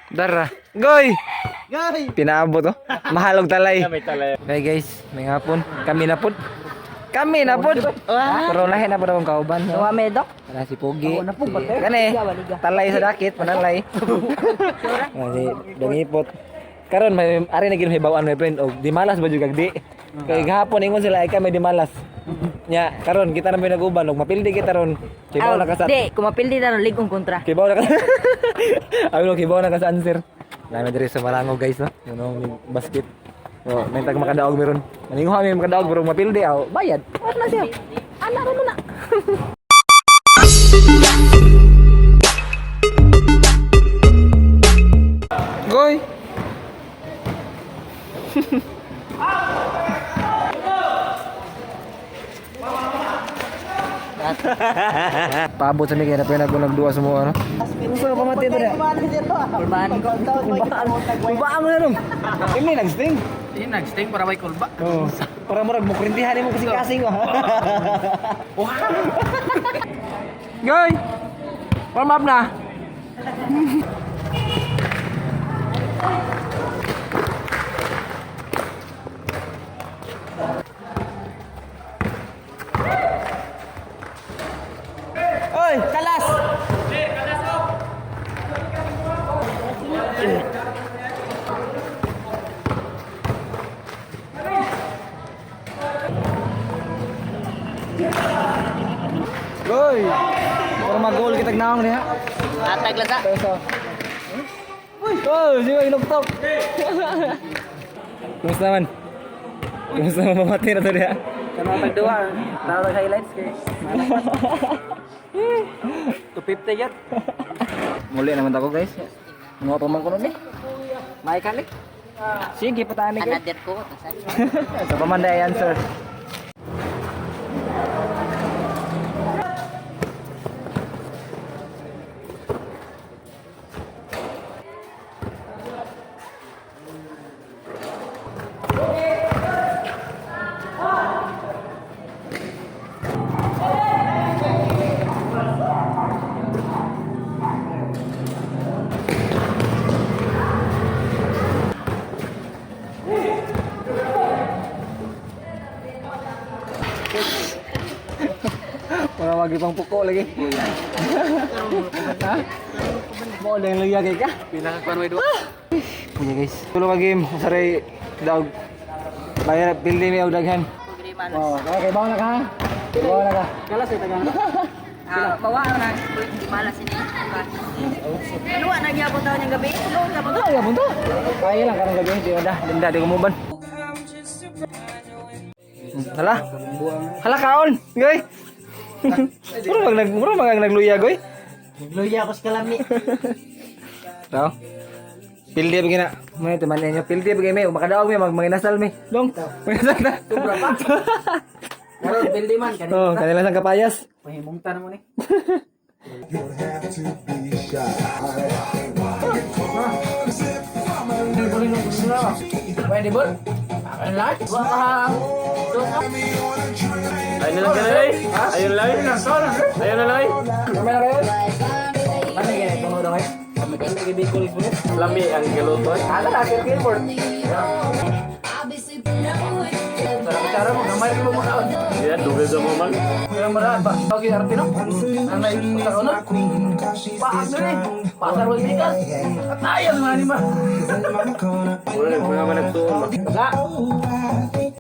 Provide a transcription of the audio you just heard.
Dara. Goy! Gay! Pinaabot oh. Mahalog talay. May talay. Hey guys, may hapon. Kami na pod. Kami na pod. Pero lahi na pod akong kauban. No? Wa me dok. Wala si Pogi. Si, kani, talay sa dakit, panalay. Ah, si Dangipot. Karon may ari na gid may bawaan, my friend, og di malas ba jud kag di. Kay gahapon ingon sila ay kami di malas. Nya, karon kita na may nag-uban og mapildi kita ron. Kay bawo na ka sa Di, kumapildi na ron ligong kontra. Kay bawo na ka. Ay no, kay bawo na ka sa answer. Nami diri sa Marango, guys, no. Yun know, may basket. Oh, may tag makadaog meron. Maninguha may makadaog pero mapildi aw bayad. Wala na siya. Ana ra mo na. Goy. Paabot sa mi kaya na pinag duwa sa mo ano. Gusto ka pamati to na. Kulbaan. Kulbaan mo na nung. Ini nagsting. Ini nagsting para may kulba. Oo. Para murag mo kurintihan mo kasing-kasing ba. Goy. Warm up na. Oy, kalas. Goy. Para mag-goal kitag naong niya. Atag lang sa. Peso. Uy, oh, siya inuktok. Kumusta naman? Kumusta naman mamati na to niya? Kano tag duha, tawag highlights kay. 250 yat. Muli naman ako, guys. Mga pa man ko nun eh. May kalik. Sige, pataan ni kayo. Another ko. Sa pamanday answer. Para wagi pang puko lagi. Ha? Mo na yung luya kay ka. Pinakakuan way duha. Punya guys. Tulo ka game. Saray daog. Bayar pildi mi og daghan. Oh, kaya kay bawo na ka ha. Bawo na ka. Kalas ay tagang. Ah, bawa na di malas ini. Ano wa nagyapon taon yung gabi? Ano gyapon Ah, ya punto. Kaya lang karong gabi di dah, denda di kumuban. Hala. Hala kaon, goy. Mura mag nagluya, goy. Nagluya ako sa kalami. Tao. Pildi ba gina? May tuman niyo pildi ba may makadaog mi mag manginasal mi. Dong. Manginasal na. Sobra pa. Karon bildi man kani. Oh, kanila sang kapayas. Pahimungta na mo ni. Pwede bol? Akin lang? Ayun na lang ganun eh. Ayun lang. Ayun na lang eh. Kamay na kayo. Ano yan? Tungo daw kayo. Lami ang galuto eh. Ala na, sir Gilbert. Cara mo, gamay rin mo makaon. Yan, dugay sa mo man. Ilang maraan ba? Okay, arte no? Ang naiusa ko no? Paas na eh. Pasar wal bikas. Atayan mga ni ma. Wala, mga managtuon ba? Sa.